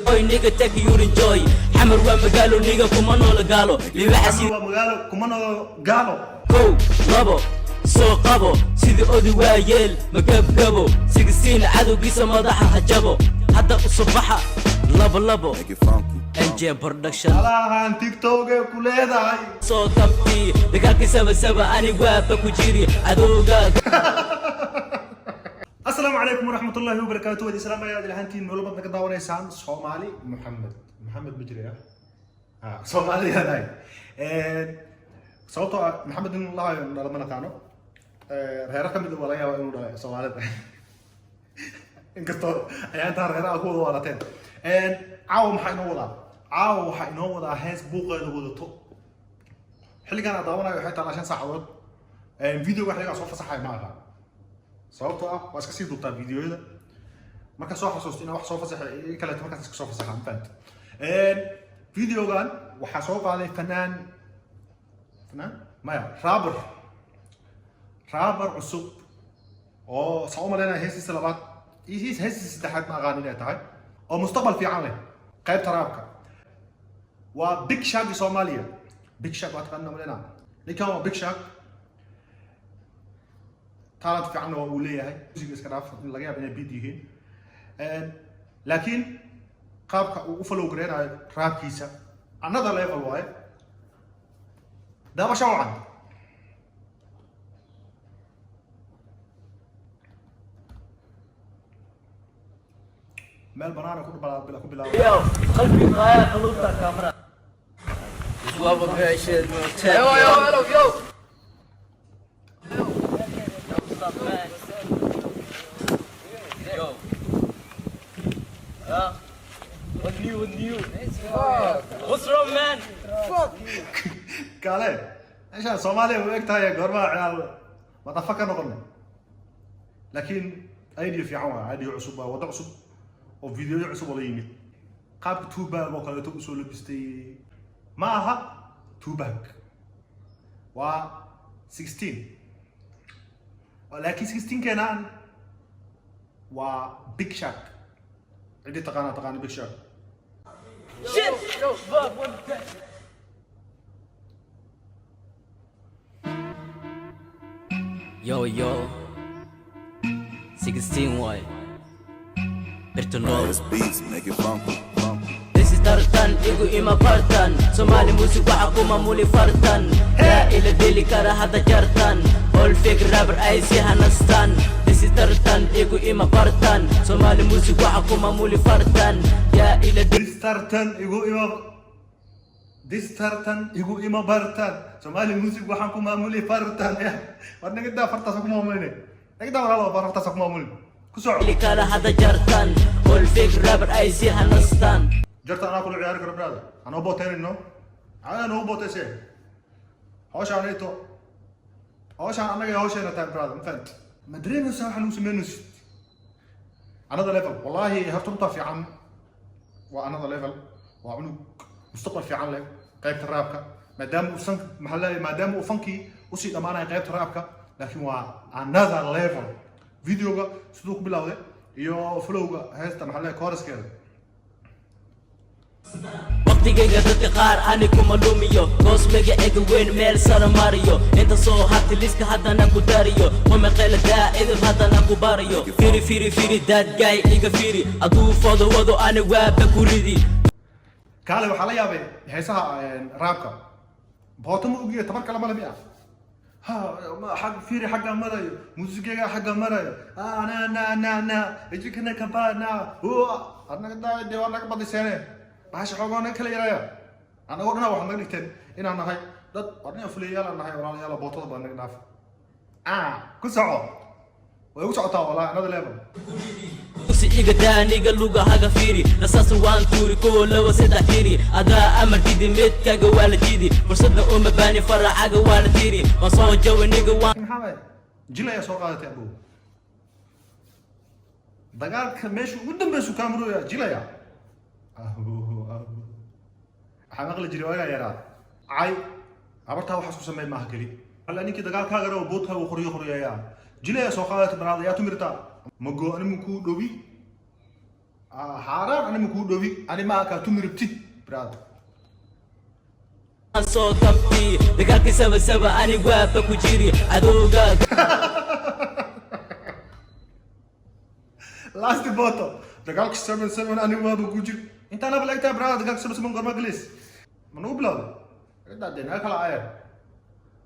Oy nigga, take you enjoy. Xamar waa magaalo, nigga, kuma noola gaalo libaxa. Xamar waa magaalo, kuma noolo gaalo. Kow, labo, soo qabo sidii odi waayeel magabgabo sigisiin cadowgiisa madaxa hajabo hadda usubaxa labo labo. Make it funky. NJ Production. Alahan TikTok ee ku leedahay. Soo kabti dagaalkii saba saba ani waaba ku jiri cadowga. Asalaamu calaykum waraxmat ullaahi wabarakaatu. Wadi islaam ayaad ilahantiin meel baad naga daawanaysaan. Soomaali Muxamed, Maxamed ma jiraya? Ha, Soomaaliyaanahay. Sababtoo ah Maxamed inuu lahayo dhala ma naqaano. Reero ka mid waa laga yaabaa inuu dhalay Soomaalida, inkastoo ayaa intaa reeraha ku wada waalateen. Caawa maxaa inoo wadaa? Caawa waxaa inoo wadaa hees buuqeeda wadato. Xilligan aan daawanayo waxay taalaa 5 saacadood. Videoga xilligaa soo fasaxaya ma aqaan, sababtoo ah waa iska sii duubtaa videoyada. Marka soo xasuusto inaan wax soo fasaxay in kaleeto, markaas iska soo fasaxa. Ma fahamti? Videogan waxaa soo qaaday fanaan, fanaan maya, rapper, rapper cusub oo saan u malaynaya heestiisa labaad iyo heestiisa saddexaad, ma aqaan inay tahay, oo mustaqbal fiican leh qaybta rapka. Waa Big Shaq Soomaaliya. Big Shaq waa taqaana malaynaa. Ninkan waa Big Shaq, talent fiicanna waa uu leeyahay. Music iska dhaaf, in laga yaabo inay beat yihiin, laakiin qaabka uu u follow gareynayo rapkiisa another level waaye. Daabasha wacan. Meel banaana ku bilaaba. Yo, qalbi qaaya qalubta kamera. Waaba beesheed. Yo, yo, yo, yo. What's up, man? Yo. Yeah. What new, what new? What's wrong, man? Kaale, meeshaan Soomaaliya u eg tahay. Goormaa ciyaal madafa ka noqonay? Laakiin idea fiican waa, idea cusub, waa waddo cusub oo videoyo cusub oo la yimid. Qaabka Tupac oo kaleeto usoo labistay. Ma aha Tupac, waa 16, laakiin 16 keenaan waa Big Shaq. Ciddii taqaana taqaana Big Shaq. Shit! Fuck, what the Yo, yo. 16 way. Birta nool. This beats, make it funky. Funky. This is tartan, igu ima bartan. Somali music waxa ku maamuli fartan. Yaa ila deli kara hadda jartan? All fake rapper ay si hanastan. This is tartan, igu ima bartan. Somali music waxa ku maamuli fartan. Yaa ila This tartan igu ima, this tartan igu ima bartan, Somali music waxaan ku maamuli fartan. Ya war, naga daa, fartaas ku maamuline, naga daa walaalo, fartaas ku maamulin, ku soco. Deli kara hadda jartan. All fake rapper ay si hanastan. Jarta anaa kula ciyaari karo, brother. Anoo booteynayno, anaa noogu booteyse hawshaan ito, hawshaan annaga hawsheena tahay, brother. Ma fahamti? Ma dareemaysaa waxaa nagu sameynaysid? Another level, wallahi. Horta runtaa fiican, waa another level. Waa cunug mustaqbal fiican leh qaybta rapka, maadaama uu san, maxaa leeyahay, maadaama uu fankii usii dhammaanayo qaybta rapka, laakiin waa another level. Videoga siduu ku bilowday iyo flowga heesta, maxaa leeyahay, choruskeeda. Waqtigayga dadka qaar ani kuma lumiyo. Goos magacayga weyn meel sara mariyo. Inta soo hartay liska haddana ku dariyo. Wamaqeela daa idib haddana ku barayo. Firi firi firi, that guy iga firi. Aduu foodo wado ani waaba ku ridi. Kaale, waxaa la yaabay heesaha rapka booto ma ogiyo, tabar kale male miya? Ha xag fiiri, xagga marayo muusigayga, xagga marayo. Na na na na ijikana kaba na anaga daa dee, waa naga badiseene. Bahasha xoogaa naga kala yaraya. Annagoo dhana waxaad naga dhigteen inaan nahay dad waa fuliyayaal aan nahay. Walaalayaal, bootada baa naga dhaaf. Ah, ku soco, way ugu socotaa wallahi, another level. Si iga daaniga lugahaga fiiri, rasaas waan tuuri. Kow, labo, saddex, tiri adaa amar didi, midkaga waa la diidi. Fursadna uma baani, faracaga waa la tiri. Waan soo jawi niga waan. Maxaa waay? Jil ayaa soo qaadatay abow. Dagaalka meesha ugu dambeysu kaamarooya jilaya. Abo abo, waxaa maqli jiray waagaa yaraa cay habartaa waxaas ku samey maaha keli alla. Ninkii dagaalkaaga rabo boodkaaga qoryo qoryayaa. Jilaya soo qaadatay banaada yaa tumirtaa mago animu kuu dhowi. Xaaraan, ani ma kuu dhowi, ani ma kaa tumi rabtid, brother. Soo kabti dagaalkii saba saba, ani waaba ku jiri cadowga. Last bottle, dagaalka seven seven, ani waaba ku jir. Intaanaba la egtahay, brother. Dagaalka seven seven goorma gelis? Ma nagu bilowday? Ciddaa dee naga kala ayar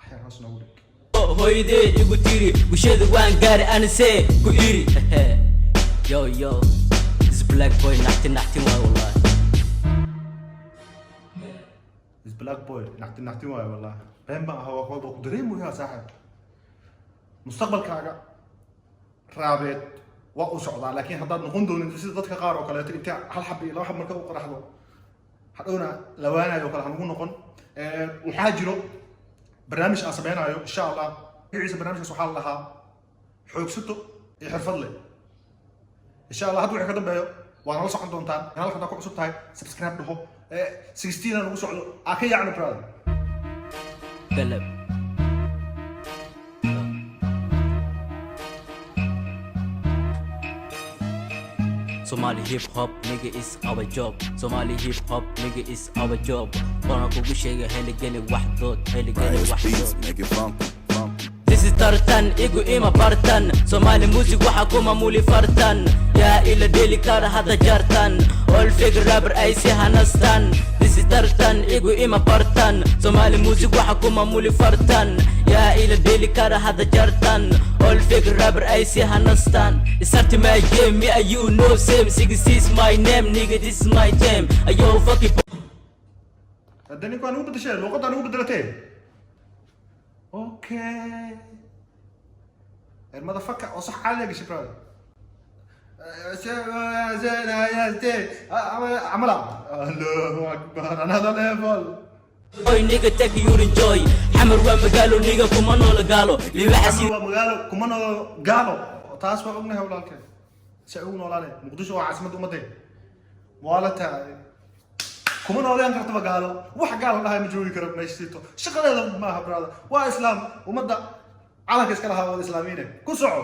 axyar, hoos noogu dhig. Hooyadee igu tiri bulshada waan gaari, anise ku iri. Yo yo, this black boy naxtin naxtin waay wallahi. This black boy naxtin naxtin waayo wallahi. Been baan ahaa, waa ku dareemayaa, saaxib. Mustaqbalkaaga raabeed waa u socdaa, laakiin haddaad noqon doonin sida dadka qaar oo kaleeto, inta hal xab iyo laba xab marka u qaraxdo hadhowna lawaanayo oo kale, hanugu noqon. Waxaa jiro barnaamij aan sameynayo, insha Allah. Magaciisa barnaamijkaas waxaa la lahaa Xoogsato iyo Xirfad Leh. Insha Allah hadda wixii ka dambeeyo waa nala socon doontaan. Kanaalka haddaa ku cusub tahay, subscribe dhaho. 16 aan ugu socdo aa ka yaacno, brother. Galab. Somali hip hop nigga is our job. Somali hip hop nigga is our job. Waana kugu sheegay, heligeli wax dood, heligeli Riot wax beats, dood. make it funky, funky. This is tartan, igu ima bartan. Somali music waxa ku maamuli fartan. Yaa ila deli kara hadda jartan? All fake rapper ay si hanastan. This is tartan, igu ima bartan. Somali music waxa ku maamuli fartan. Yaa ila deli kara hadda jartan? All fake rapper ay si hanastan. Start my game, me and you know same. Six is my name, nigga, this is my team. Ayo fucking Hadda ninku aan ugu bedeshay luuqadda, aan ugu bedelatee. Okay, motherfucker, oo sax caadi gashay, brother. Camala Allahu akbar, another level. Boy nigga, take you enjoy. Xamar waa magaalo, nigga, kuma noola gaalo. Libaxa si waa magaalo, kuma noolo gaalo. Taas waa ognahay, walaalkeen. Si ay ugu noolaaneen Muqdisho waa caasimadda ummadeen. Waalata kuma noolaan kartaba gaalo. Wax gaal la dhahay ma joogi karo meesha sito, shaqadeeda maaha, brother. Waa islaam, ummadda calanka iska lahaa wada islaamiine. Ku soco.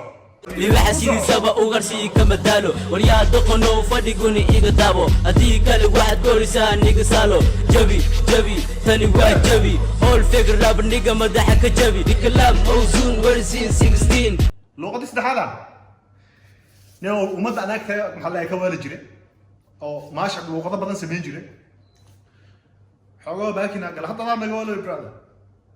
Libaxa sidiisaba ugarsii kama daalo. Waryaa doqonow, fadhiguni iga daabo, haddii kale waxaad goorisaa niga saalo. Jabi jabi, tani waa jabi. All fake rap nigga madaxa ka jabi. Ikalaab mawsuun wersin 16. Luuqadii saddexaad ah nin ummadda anaga ka maxaa la ka waali jiray oo maasha luuqado badan samayn jiray, xoogoo baakina gala. Hadda adaa naga waalayo, brother,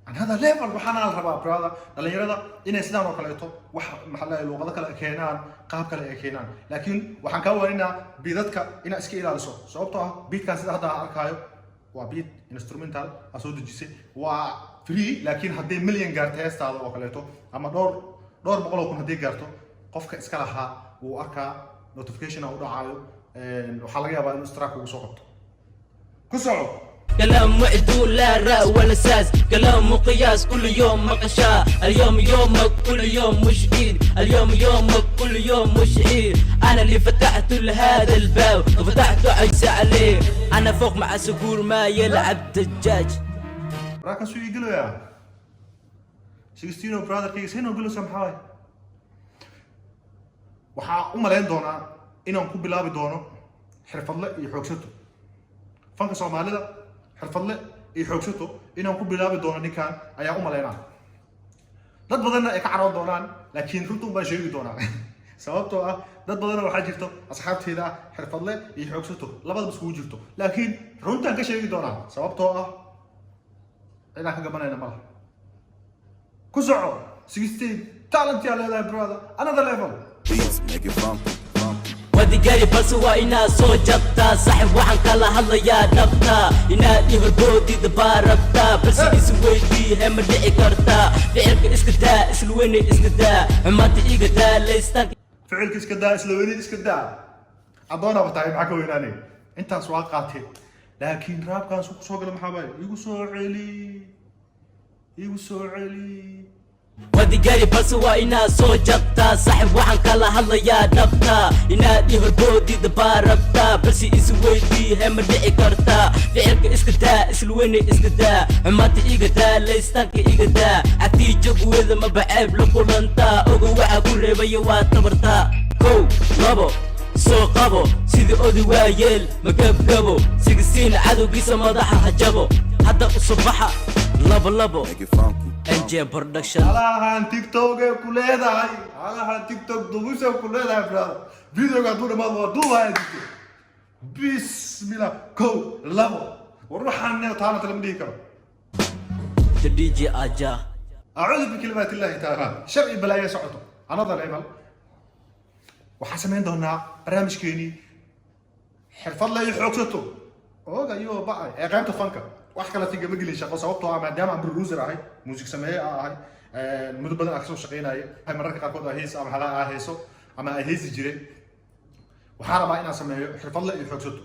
another level. Waxaana la rabaa, brother, dhalinyarada inay sidaan oo kaleeto wax maxaa la luuqado kale ay keenaan, qaab kale ay keenaan. Laakiin waxaan kaa waaninaa beatadka inaad iska ilaaliso, sababtoo ah beatkan sida hadda aan arkaayo waa beat instrumental aa soo dejisay, waa free. Laakiin hadday million gaarto heestaada oo kaleeto ama dhowr boqol oo kun hadday gaarto, qofka iska lahaa wuu arkaa, notification u dhacaayo. Waxaa laga yaabaa inuu strike ugu soo qabto. Ku soco. كلام وعدو لا راء ولا ساس، كلام مقياس كل يوم مقشا. اليوم يومك، كل يوم مش عيد. اليوم يومك، كل يوم مش عيد. انا اللي فتحت لهذا الباب وفتحته عيسى عليه. انا فوق مع سكور ما يلعب دجاج. Raakan suu ii gelayaa 16 brotherkayga seenoo gelaysa. Maxaa waay? Waxaa u malayn doonaa inaan ku bilaabi doono Xirfadle iyo Xoogsato, fanka Soomaalida Xirfadle iyo Xoogsato inaan ku bilaabi doono ninkan ayaa u malaynaa. Dad badanna ay ka caroon doonaan, laakiin runta un baan sheegi doonaa, sababtoo ah dad badanna waxaa jirto asxaabteeda ah Xirfadle iyo Xoogsato labadaba iskugu jirto. Laakiin runtaan ka sheegi doonaa, sababtoo ah cidaan ka gabanayna ma laha. Ku soco, 16. Talent yaa leedahay, brother, another level. Beats, make it funky, funky. Wadigari balse waa inaad soo jabtaa. Saaxib, waxaan kala hadlayaa dhabta. Inaad i horboodid baa rabtaa, balse is weydii, he, ma dhici kartaa? Ficilka iska daa, isla weyne iska daa, xumaanta iga daa, laystaanka. Ficilka iska daa, isla weynida iska daa. Addoonaba tahay, maxaa ka weynaanay? Intaas waa qaatee, laakiin rapkaan su kusoo gala maxaa waaye? Igu soo celi, igu soo celi. Wadigari balse waa inaad soo jabtaa. Saaxib, waxaan kala hadlayaa dhabta. Inaad i horboodid baa rabtaa, balse is weydii, he, ma dhici kartaa? Ficilka iska daa, isla weyne iska daa, xumaanta iga daa, laystaanka iga daa. Cagtii jogweeda maba ceeb la kulantaa. Ogo, waxaa ku reebaya waa tabartaa. Kow, labo. Soo qabo sidii odi waayeel ma gabgabo. 16 cadowgiisa madaxa hajabo. Hadda usubaxa labo labo. Make it funky. NJ Production. Alahan TikTok ee ku leedahay, alahan TikTok dubisa ku leedahay, brother. Videoga hadduu dhamaado waa duubaya TikTok. Bismillah, kow, labo, war waxaan neo taana lama dhihi karo. The DJ Aja. Acuudu bikalimaat illahi taala sharci balaaya socoto. Another level. Waxaan samayn doonaa barnaamijkeenii xirfad la iyo xoogsato ogayo ba'ay ee qaybta fanka. Wax kale tigama gelin shaqo, sababtoo ah maadaama aan producer ahay, music sameeye aan ahay, muddo badan aan kasoo shaqeynaya, mararka qaarkood aa hees ama halaa aa heeso ama ay heesi jireen. Waxaan rabaa inaan sameeyo xirfadle iyo xoogsato.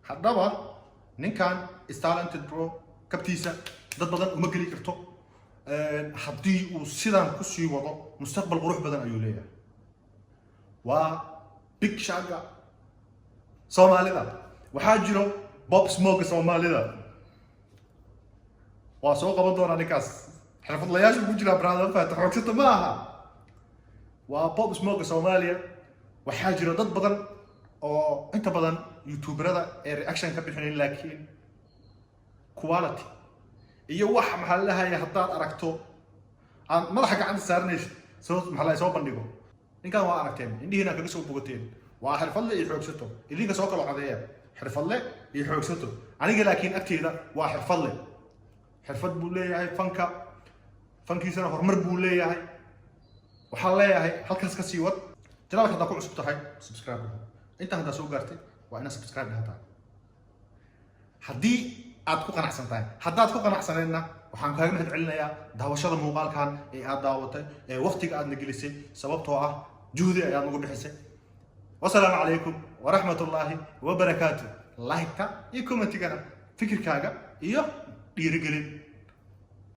Haddaba ninkan is talented, bro. Kabtiisa dad badan uma geli karto. Haddii uu sidan kusii wado, mustaqbal qurux badan ayuu leeyahay. Waa Big Shaga Soomaalida. Waxaa jiro Pop Smoke Soomaalida. Waa soo qaban doonaa ninkaas. Xirfadlayaashu ku jiraa, brother. Faata xoogsata ma aha, waa Pop Smoke Soomaaliya. Waxaa jira dad badan oo inta badan youtuberada ee reaction ka bixinin, laakiin quality iyo wax, maxaa la dhahaya, haddaad aragto aan madaxa gacanta saaranaysid. Soo, maxaa la soo bandhigo ninkan waa aragteen, indhihiina kaga soo bogateen. Waa xirfadle iyo xoogsato. Idinka soo kala codeeya, xirfadle iyo xoogsato. Aniga laakiin agteyda waa xirfadle. Xirfad buu leeyahay, fanka fankiisana horumar buu leeyahay. Waxaan leeyahay halkaas ka sii wad. Channelka haddaa ku cusub tahay, subscribe dhaho. Intaa haddaa soo gaartay, waa inaad subscribe dhahataa haddii aad ku qanacsan tahay. Haddaad ku qanacsaneydna, waxaan kaaga mahad celinayaa daawashada muuqaalkan ee aad daawatay, ee waqtiga aadna gelisay, sababtoo ah juhdi ayaad nagu bixisay. Wasalaamu calaykum waraxmat ullaahi wabarakaatu. Like-ta iyo commentigana fikirkaaga iyo dhiirigelin.